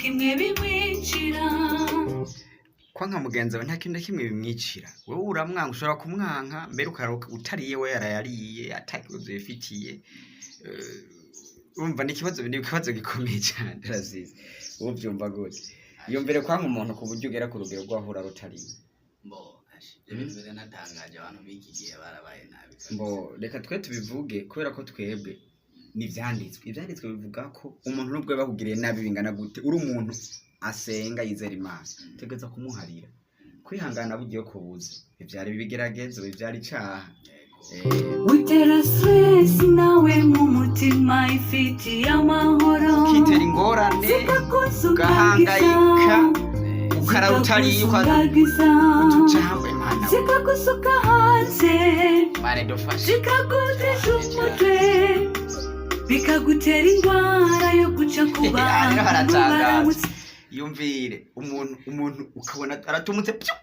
kimwe bimwinjira. Kwanka mugenzi wawe nta kintu na kimwe bimwicira. Wewe uramwanka, ushobora kumwanka mbere ukaruka utariye, we yarayariye atakibazo yifitiye. Urumva ni ikibazo gikomeye cyane. Razizi, wowe uvyumva gute? Yumvire kwanka umuntu ku buryo ugera ku rugero rw'aho urara utariye. Mbo ibyo bintu biranatangaje, abantu b'iki gihe barabaye nabi kabisa. Mbo reka twe tubivuge kubera ko twebwe ni ivyanditswe bivuga ko umuntu nubwo bakugiriye nabi bingana gute, uri umuntu asenga yizera Imana, tegeza kumuharira. Kwihangana bugiye kubuza ivyari ibigeragezo bivyara icaha. Witera stress nawe mu mutima ifitiye amahoro. Ukitera ingorane, ugahangayika, ukarara utariye, zikagusungagiza, utujambo. Imana we. Zikagusuka hanze, Imana idufashe. zikagutesha umutwe, bikagutera indwara yo guca ku Rero bantu haratangaje. baramutse. Yumvire umuntu ukabona aratumutse pyu,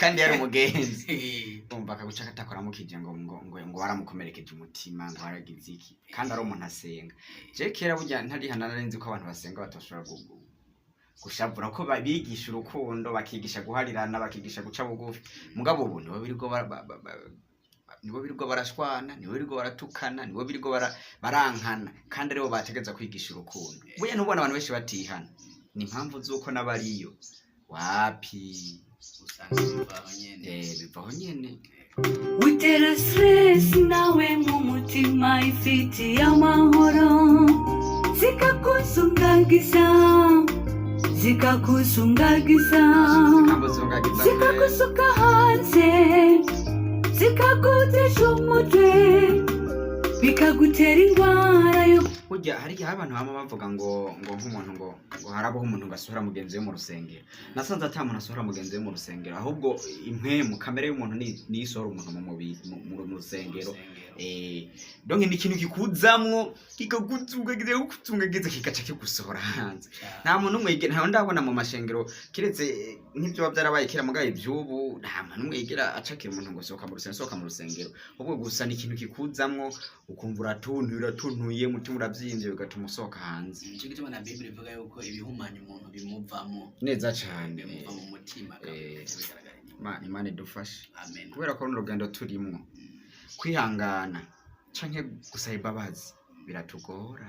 kandi yari umugenzi. Umva akaguca katakoramukije ngo waramukomerekeje umutima, ngo waragize iki, kandi ari umuntu asenga. Je kera burya ntarihana nari nzi ko abantu basenga batashobora gushavura, ko bigisha urukundo, bakigisha guharirana, bakigisha guca bugufi. Mugabo ubu nibo birirwa nibo birirwa barashwana, nibo birirwa baratukana, nibo birirwa barankana, kandi aribo bategeza kwigisha urukundo. Burya ntubona abantu benshi batihana, ni impamvu z'uko n'abariyo wapi. Usanga bivaho nyene. Bivaho nyene. Witera stress nawe mu mutima ifitiye amahoro, zikakusungagiza, zikakusungagiza, Zikambuzungagiza. zikagusuka hanze, zikagutesha umutwe, bikagutera indwara yo Burya hari igihe abantu bama bavuga ngo nk'umuntu ngo harabaho umuntu ngo asohora mugenzi we mu rusengero. Nasanze ata muntu asohora mugenzi we mu rusengero, ahubwo impwemu, kamere y'umuntu niyo isohora umuntu mu mubiri mu rusengero. Donc ni ikintu kikuzamwo, kikagutsungagiza, kikagutsungagiza, kikaca kigusohora hanze. Nta muntu umwe ntawe ndabona mu mashengero, kiretse nk'ibyo biba byarabaye kera. Mugabo ivy'ubu nta muntu umwe yigera acakira umuntu ngo sohoka mu rusengero, sohoka mu rusengero. Ahubwo gusa ni ikintu kikuzamwo, ukumva uratuntuye, uratuntuye, umutima uravyimbye, bigatuma usohoka hanze. Nico gituma na Bible ivuga yuko ibihumanya umuntu bimuvamo. Neza cane. Bimuva mu mutima, bigaragara inyuma. Imana idufashe. Amen. Kubera ko runo rugendo turimwo, kwihangana canke gusaba imbabazi biratugora.